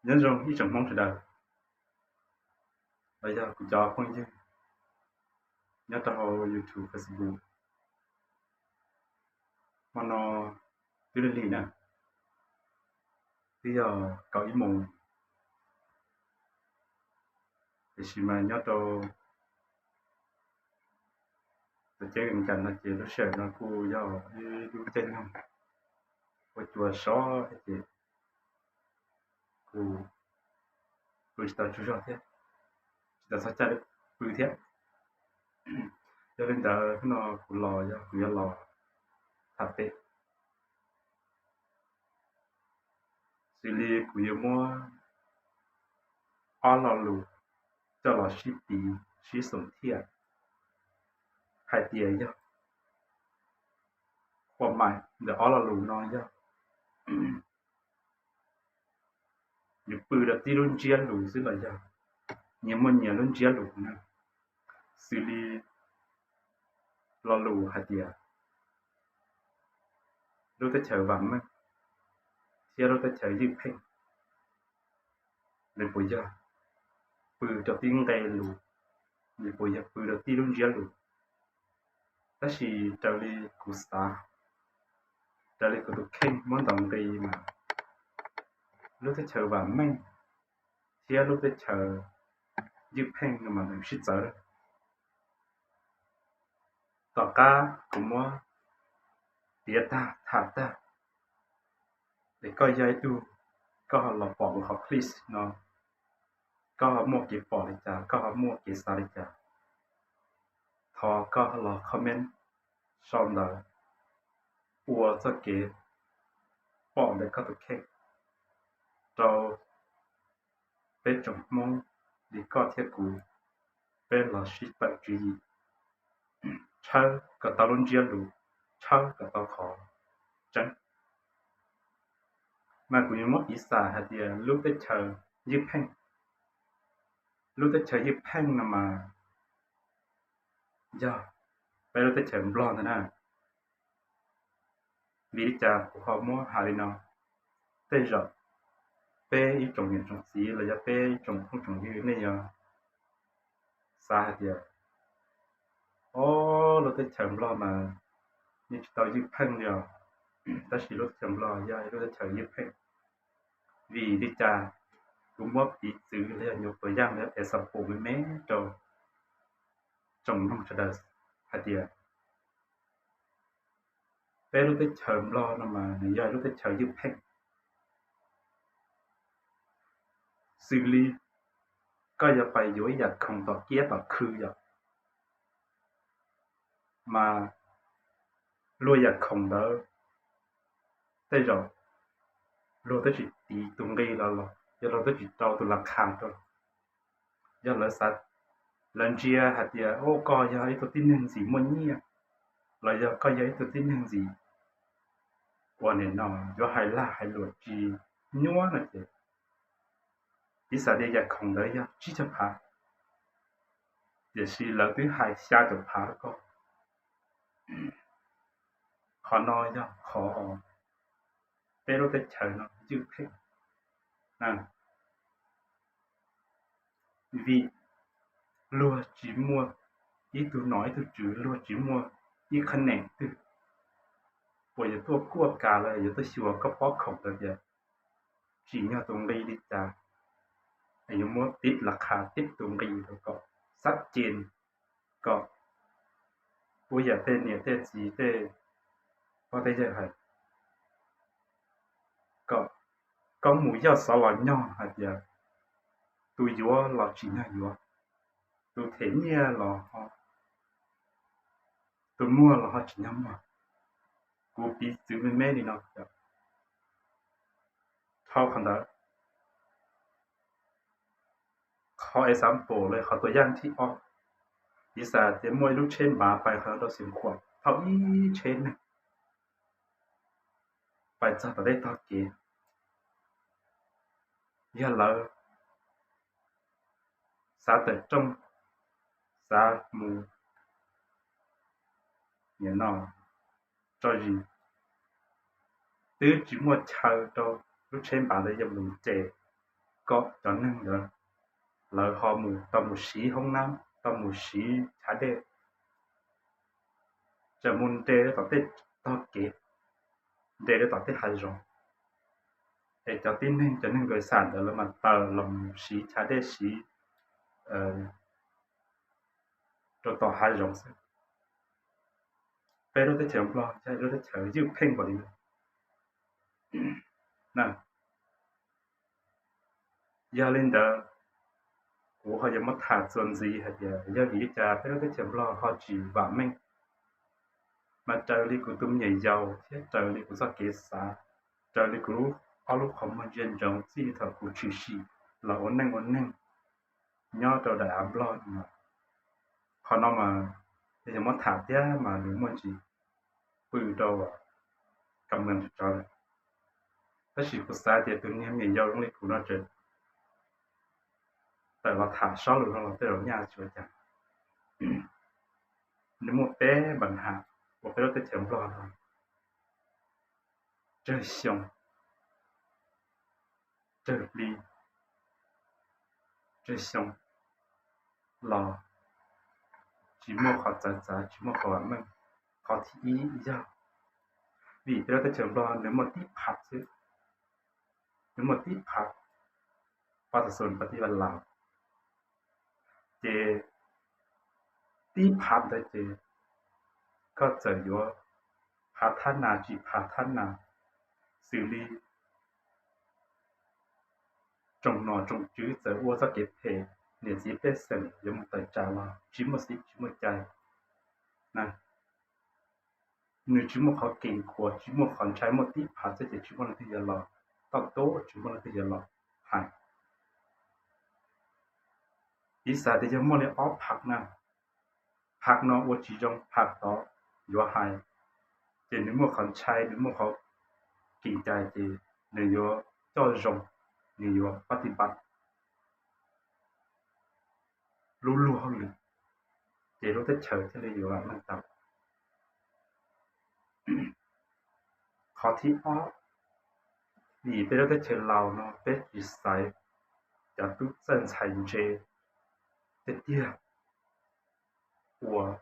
Nyob zoo ib tsoom Hmoob sawv daws, los yog kuv cov phooj ywg nyob rau hauv YouTube, Facebook. Hmo no twb lig lig na, twb yog kaum ib moos, tiam sis mas nyob rau teb chaws Amelikas no ces lub sij hawm no kuj yog ib lub caij nyoog ua cua sov thiab ces kuj pw tsis tau tsaug zog thiab, tsis tau txog caij pw thiab. Yog li ntawd hnub no kuv los yog kuv yuav los tham peb, xws li kuv yuav muab ob lo lus coj los sib piv sib xoom thiaj hais tias yog, qhov mais ntawm ob lo lus no yog nyias pw rau tib lub ntsiab lus xwb los yog nyias muaj nyias lub ntsiab lus na, xws li lo lus hais tias lub teb chaws vam meej thiab lub teb chaws ywj pheej, nws puas yog pw rau tib nqe lus, nws puas yog pw rau tib lub ntsiab lus? Tab sis raws li kuv xav, raws li kuv tus kheej muab ntaus nqi mas lub teb chaws vam meej thiab lub teb chaws ywj pheej no mas nws sib txawv lawm. Tom qab kuv muab piav tag tham tag, es koj yog ib tug, koj ho los pom kuv qhov clip no, koj ho muaj kev pom li cas, koj ho muaj kev xav li cas, thov koj los comment sau ntawv ua txoj kev pom ntawm koj tus kheej rau peb tsoom Hmoob li koj thiab kuv, peb los sib tawm tswv yim, tshawb kom tau lub ntsiab lus, tshawb kom tau qhov tseeb. Mas kuv yuav muab piv xam hais tias lub teb chaws ywj pheej, lub teb chaws ywj pheej no mas yog peb lub teb chaws Nplog ntag na. Vim li cas kuv ho muab hais li no? Tej zaum peb ib tsoom niam tsoom txiv los yog peb ib tsoom phooj tsoom ywg nej yuav xav hais tias, o, lub teb chaws Nplog mas yeej tsis tau ywj pheej li os, tab sis lub teb chaws Nplog yog lub teb chaws ywj pheej. Vim li cas? Kuv muab piv txwv los yog nyuam qhuav yaj los yog example me me rau tsoom mloog sawv daws hais tias peb lub teb chaws Nplog no mas nws yog lub teb chaws ywj pheej. Xws li koj yuav pais yuav ib yam khoom tom kiab tom khw yom, mas luag yam khoom ntawd tej zaum luag twb tsis tiv tus nqi los los yog luag twb tsis rau tus las khas rau. Yog lawv xav, lawv ntsia hais tias, o, koj yog ib tug tib neeg ntxim muaj nyiaj, los yog koj yog ib tug tib neeg ntxim ua nim no yuav hais lag hais luam tsis nyuab no ces piv xam tias yam khoom ntawd yog tsib caug phav, tiam sis lawv twb hais xya caum phav rau koj. Qhov no yog qhov peb lub teb chaws no ywj pheej. Vim luag tsis muaj ib tug nom ib tug tswv, luag tsis muaj ib qhab neem twg uas yuav tuaj kuaj kas los yuav tuaj xyuas koj pob khoom ntawd tias tsim nyog tus nqi li cas, yuav muab tib las khas tib tus nqi rau kom xab ces, kom ua yam tej niam tej txiv tej pog tej yawg hais, kom koj mus yoj xov los nyog hais tias tus yuav los tsim nyog yuav, tus them nyiaj los ho, tus muag los ho tsim nyog muag. Kuv piv txwv me me li no, dhau qhov ntawd, qhov example los qhov tua yaj thib ob, piv xam tias muaj ib lub tsheb npav pais qhov rau Xeev Khuam thauj ib tsheb neeg pais txog tom tej tog kev, yog lawv xav tawm rooj, xav mus nim no tso zis, twb tsis muaj chaw rau lub tsheb npav ntawd yuav mus ces, kom cov neeg ntawd lawv ho mus tau mus siv hoob nab, tau mus siv chav dej, tseem mus nres rau tom tej tog kev, nres rau tom tej hav zoov. Es cov tib neeg, cov neeg nkawd xam ntawd lawv mas taws los mus siv chav dej siv rau tom hav zoov xwb. Peb lub teb chaws Nplog yog ib lub teb chaws ywj pheej npaum li na. Yog li ntawd, kuv ho yuav muab tham txuas ntxiv hais tias yog vim li cas peb lub teb chaws Nplog ho tsis vam meej, mas raws li kuv tus me nyuam yaus thiab raws li kuv txoj kev xav, raws li kuv ob lub qhov muag ntsia ntsoov txij li thaum kuv tshwm sim los ua neej ua neeg nyob rau daim av Nplog no, qhov no mas yog muab tham thiab mas nws muaj ntsis pw rau kam mees tsov lawm. Tab sis kuv xav tias tus niag me nyuam yaus zoo li kuv no tseem tawm los tham sob lus no los tej zaum nyaj tsis ua cas. Nws muaj peb npa nham uas peb lub teb chaws Nplog no, tsawg xyoo, tsawg plig, tsawg xyoo los tsis muaj qhov txawv txav, tsis muaj qhov vam meej. Qhov thib ib yog vim peb lub teb chaws Nplog nws muaj tib phav xwb, nws muaj tib phav pa tas xus pa ti va laus, ces tib phav ntawd ces koj txawm yuav phav thab nas tsis phav thab nas, xws li tsoom nom tsoom tswv txawm ua txoj kev phem, niam txiv pej xeem yuav mus tawm tsam los tsis muaj txim tsis muaj cai. Nws tsis muaj qhov kees khuas, tsis muaj qhov ntshai, muaj tib phav xwb ces tsis muaj leej twg yuav los toj tub, tsis muaj leej twg yuav los hais. Piv xam tias yog muaj li ob phav na, phav no ua tsis zoo, phav tod yuav hais, ces nws muaj qhov ntshai, nws muaj qhov kees cai ces nws yuav coj zoo, nws yuav pab ti pab lub luag hauj lwm, ces lub teb chaws thiaj li yuav vam meej tau. Qhov thib ob, vim peb lub teb chaws Laus no peb tsis xaiv cov tub txawj ntxhais ntse tiag tiag uas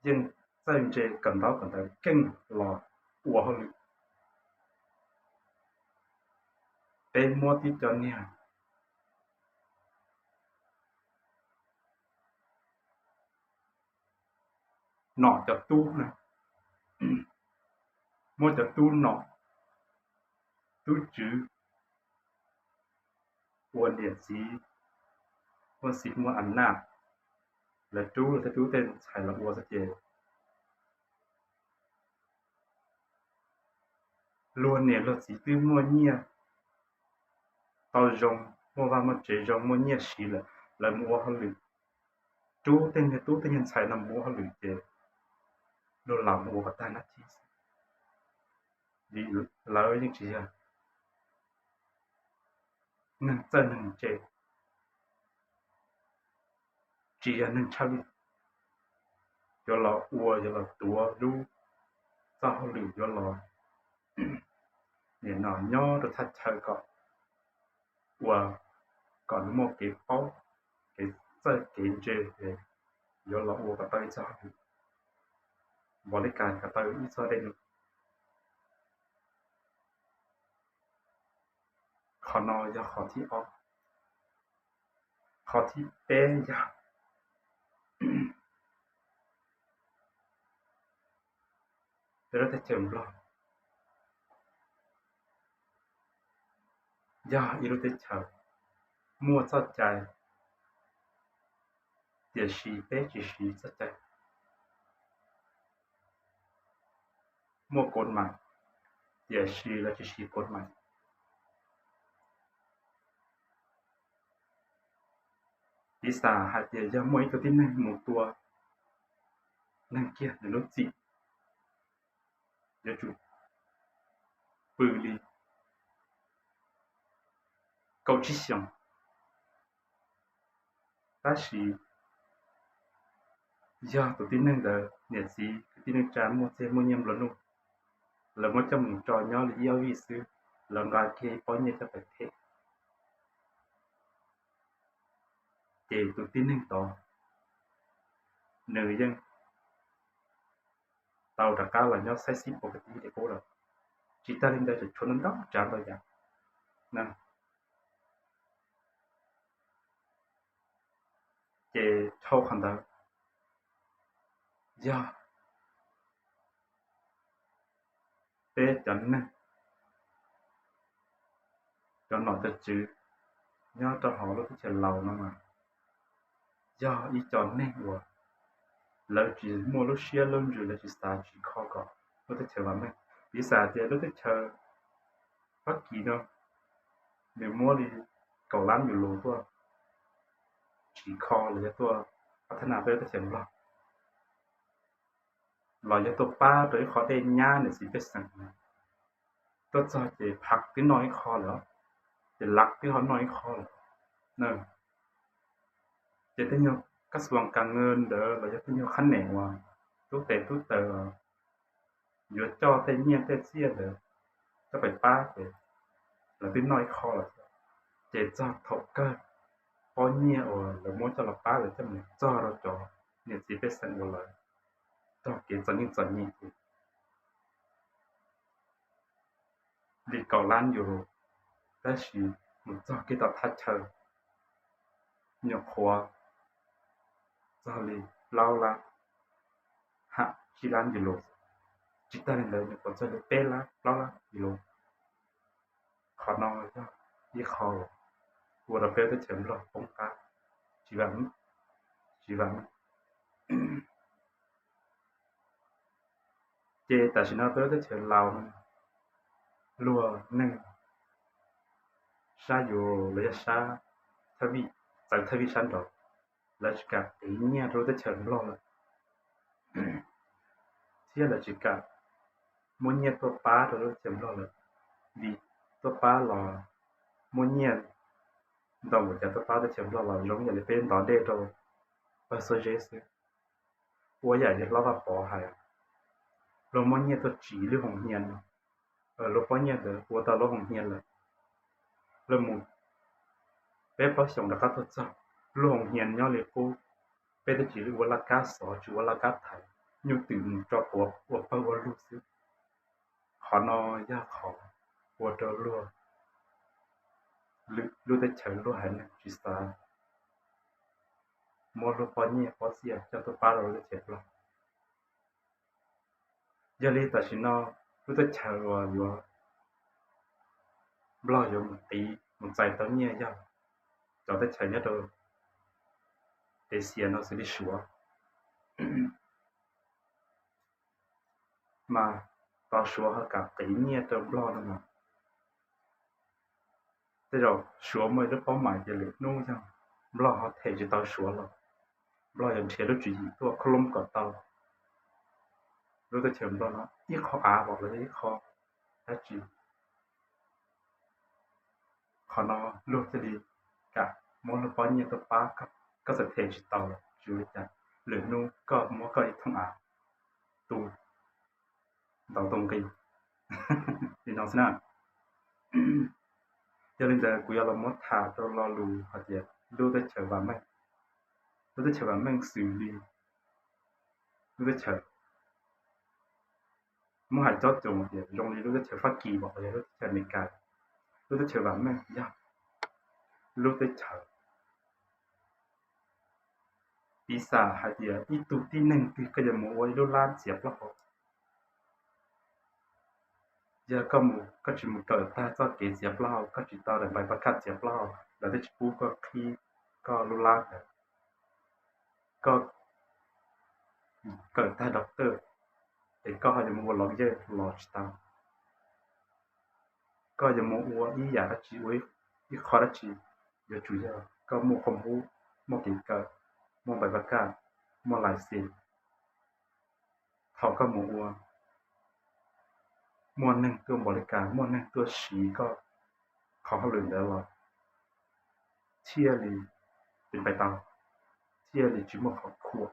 yeej txawj ntse kawm ntaub kawm ntawv keej los ua hauj lwm. Peb muab tib co niag nom cov tub na, muab cov tub nom tub tswv ua niam txiv muaj txiv muaj a naj, lawv rub lawv tej tub tej ntxhais los ua xwb ces luag niam luag txiv twb muaj nyiaj tau zoo, muaj vaj muaj tsev zoo, muaj nyiaj siv lawm, lawv mus ua hauj lwm, rub tej niag tub tej niag ntxhais no mus ua hauj lwm ces luag laus mus ua kom tag nab thib xwb. Vim lawv yeej tsis yog neeg txawj neeg ntse, tsis yog neeg tshaj lij, yuav los ua yuav los tuav lub txoj hauj lwm, yuav los nim no nyob rau thaj chaw kom ua kom nws muaj kev paub kev txawj kev ntse, yuav los ua kom tau ib txoj hauj lwm, npaum li cas kom tau ib txoj dej num. Qhov no yog qhov thib ob. Qhov thib peb yog peb lub teb chaws Nplog yog ib lub teb chaws muaj txoj cai, tiam sis peb tsis siv txoj cai. Muaj kod mais, tiam sis lawv tsis siv kod mais. Piv xam hais tias yog muaj ib tug tib neeg mus tua neeg kiag, nws lub txim yuav tsum pw li kaum tsib xyoos. Tab sis yog tus tib neeg ntawd niam txiv kwv tij neej tsa muaj txiag muaj nyiaj nplua nuj, lawv muab coj mus tso nyob li ib ob vij xwb, lawv nqa kiag ib pob nyiaj coj pais them, Ces tus tib neeg tod nws yeej tau rov qab los nyob saib xib pov kab tib li qub lawm. Tsis tas li ntawd tseem tshuav ntau tsav ntau yam. Ces dhau qhov ntawd yog peb cov neeg, cov nom cov tswv nyob rau hauv lub teb chaws Laus no mas yog ib co neeg uas lawv tsis muaj lub siab lub ntsws, lawv tsis xav tsim kho kom lub teb chaws vam meej. Piv xam tias lub teb chaws Fab Kis no nws muab li kaum lab yus lus tuaj tsim kho los yog tuaj pab thab nas peb lub teb chaws Nplog, los yog tuaj pab rau ib qho dej nyab niam txiv pej xeem. Tuaj txog ces Phav twb noj ib qho lawm, ces Lav twb ho noj ib qho lawm. Ces tej nyuag kab xuas kas ngawv ntawd los yog tej nyuag qhab neem uas tub tes tub taws yuav coj tej nyiaj tej txiaj ntawd coj pais pab ces lawv twb noj ib qho lawm. Ces txog thaum kawg pob nyiaj uas lawv muab coj los pab lawv coj mus txog rau cov niam txiv pej xeem uas lawv raug kev txom nyem txom nyem ces li kaum lab yus lus, tab sis mus txog kiag tom thaj chaw nyuam qhuav txog li plaub lab ham tsib lab yus lus. Tsis tas li ntawd nyuam qhuav txog li peb lab plaub lab yus lus. Qhov no yog ib qho ua rau peb lub teb chaws Nplog poob qab, tsis vam, tsis vam meej. Ces tam sim no peb lub teb chaws Laus no luag neeg sab yus los yog sab Thaj Vij, txawv Thaj Vij sab nraud, lawv tsis kam qiv nyiaj rau lub teb chaws Nplog lawm, thiab lawv tsis kam muab nyiaj tuaj pab rau lub teb chaws Nplog lawm, vim tuaj pab los muab nyiaj ntau npaum cas tuaj pab teb chaws Nplog los zoo yam li peb ntov dej rau pawg Suav Zeb xwb. Ua yam li Hlob Vaj Pov hais, luag muab nyiaj tuaj tsiv lub hoos hias no, luag pob nyiaj ntawd ua tau lub hoos hias lawm, luag mus peb plaub xyoos rov qab tuaj txog, lub hoos hias nyob li qub, peb twb tsis ua laj kab xov tsis ua laj kab thaiv, nyuj twm mus tso quav ua pawg ua lug xwb. Qhov no yog qhov ua rau luag, lub teb chaws luag haiv neeg tsis xav muab luag pob nyiaj pob txiaj coj tuaj pab rau lub teb chaws Nplog. Yog li tam sim no lub teb chaws uas yuav, Nplog yuav mus qiv mus txais tau nyiaj yog cov teb chaws nyob rau Asia no xws li Suav. Mas tos Suav ho kam qiv nyiaj rau Nplog no mas, tej zaum Suav muaj ib lub paub mam tias lwm hnub yog Nplog ho them tsis tau Suav los Nplog yuav nrhiav lub tswv yim tuaj khoob loob kom tau lub teb chaws Nplog no ib qho av los yog ib qho dab tsi. Qhov no luag thiaj li kam muab luag pob nyiaj tuaj pab koj, koj txawm them tsis tau los tsis ua li cas, lwm hnub koj muab koj ib thooj av tu ntau tus nqi li no xwb na. Yog li ntawd kuv yuav los muab tham rau lo lus hais tias lub teb chaws vam meej, lub teb chaws vam meej xws li lub teb chaws, muab hais cob coos tias zoo li lub teb chaws Fab Kis los yog lub teb chaws Amelikas, lub teb chaws vam meej yog lub teb chaws piv xam hais tias ib tug tib neeg twg koj yuav mus ua ib lub lab txiav plaub hau, yog koj mus koj tsis mus kawm tag txoj kev txiav plaub hau, koj tsis tau daim npaim pab kaj txiav plaub hau, lawv twb tsis pub koj qhib koj lub lab ntawd. Koj kawm tag doctor es koj ho yuav mus ua lawyer los tsis tau. Koj yuav mus ua ib yam dab tsi, ua ib qho dab tsi, yuav tsum yog koj muaj qhob hub, muaj kev kawm, muaj npaim pab kaj, muaj license. Thaum koj mus ua, muaj neeg tuaj npaum li cas, muaj neeg tuaj siv koj qhov hauj lwm ntawd los thiaj li tiv pais tau, thiaj li tsis muaj qhov khuam.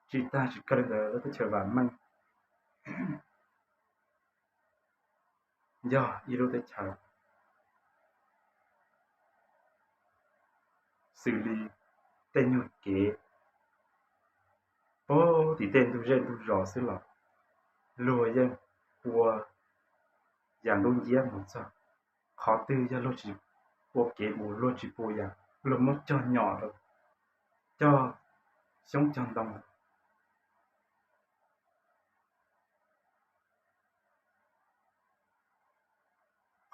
Tsis tag tsis kawg li ntawd, lub teb chaws vam meej yog ib lub teb chaws, xws li tej nyuag kev puag tim tej ntug zej ntug zos xwb los luag yeej ua yam nruab nciab mus txog. Qhov twg yog luag tsis ua kev mus, luag tsis pub yam, luag muab cog nyom rau, cog xyoob cog ntoo,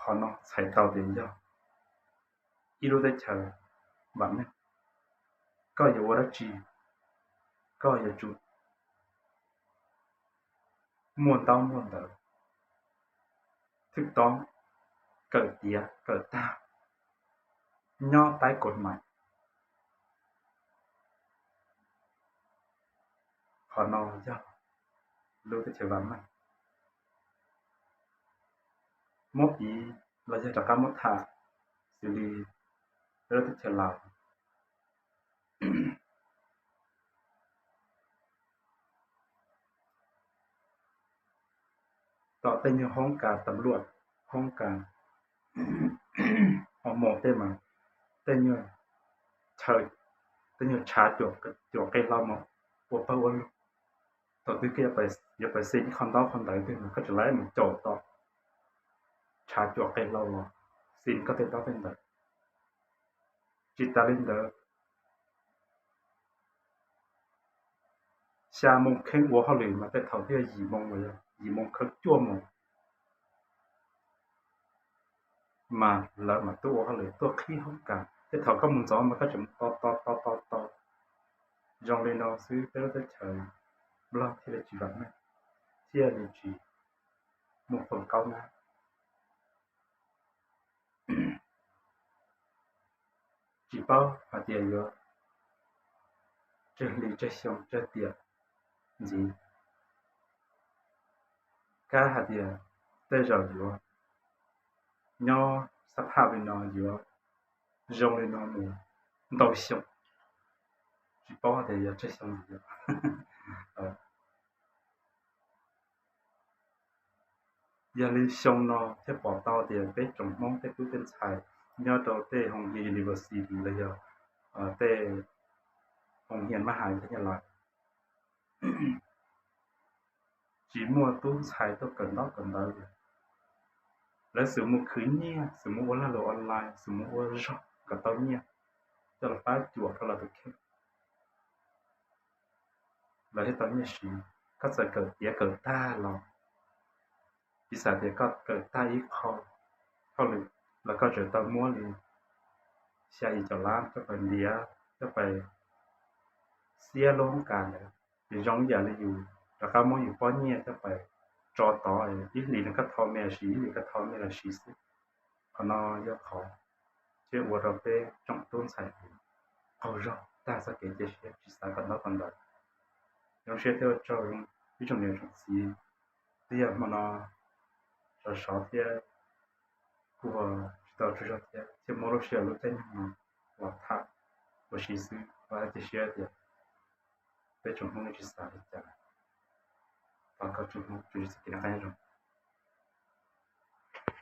qhov no txhais tau tias yog ib lub teb chaws vam meej. Koj yuav ua dab tsi, koj yuav tsum muaj ntaub muaj ntawv, thwj toob, kawm tiav kawm tag, nyob taib kaum mais. Qhov no yog lub teb chaws vam meej. Muab piv los yog rov qab muab tham xws li lub teb chaws Laus, tom tej nyuag hoob kas tas luaj, hoob kas o mos tej mas tej nyuag chaw, tej nyuag tshav cuam qe hlau mas ua pawg ua lug. Thaum twg koj yuav pais xi ib qho ntaub qho ntawv twg mas koj tsis laib mus caum tau tshav cuam qe hlau los xi koj tej ntaub tej ntawv. Tsis tas li ntawd, xya moo kheev ua hauj lwm mas tej thaum twb yog yim moo los yog yim moo khaub cuaj moo mas lawv mam tuaj ua hauj lwm tuaj qhib hoob kas. Tej thaum koj mus ntxov mas koj tseem mus to to to to to. Zoo li no xwb peb lub teb chaws Nplog thiaj li tsis vam meej, thiaj li tsis muaj qhov kaub nab. Tsis paub hais tias yuav tsawg hli tsawg xyoo tsawg tiam ntxiv. Kab hais tias tej zaum yuav nyob xab phaj li no yuav zoo li no mus ntau xyoo, tsis paub hais tias yog tsawg xyoo ntxiv. Yog li xyoo no thiaj pom tau tias peb tsoom Hmoob tej tub tej ntxhais nyob rau tej hoo university los yog tej hoo hias mab has thab nyab laj tsis muaj tub ntxhais tuaj kawm ntaub kawm ntawv li. Lawv xub mus khwv nyiaj, xub mus ua lag luam online, xub mus ua zog kom tau nyiaj coj los pab cuam rau lawv tus kheej, lawv thiaj tau nyiaj siv. Koj txawm kawm tiav kawm tag los tsis xav tias koj kawm tag ib qho hauj lwm los koj tseem tau muab li xya yim caum lab coj pais ntiav, coj pais xiab lub kas ntawd, ces zoo ib yam li yus rov qab muab yus pob nyiaj coj pais tso tod, ib hlis no koj tho me los siv, ib hlis koj tho me los siv xwb. Qhov no yog qhov thiaj ua rau peb tsoom tub ntxhais qaug zog tag txoj kev cia siab tsis xav kawm ntaub kawm ntawv. Zoo siab thiab ua tsaug ib tsoom niam tsoom txiv, twb yog hmo no sov sov thiab kuj tsis tau tsaug zog thiab thiaj muab lub sij hawm lub caij nyoog no los tham ua si xwb. Ua cia siab tias peb tsoom Hmoob yeej tsis xav li cas. Thov kom tsoom Hmoob tsuas txoj kev noj qab nyob zoo.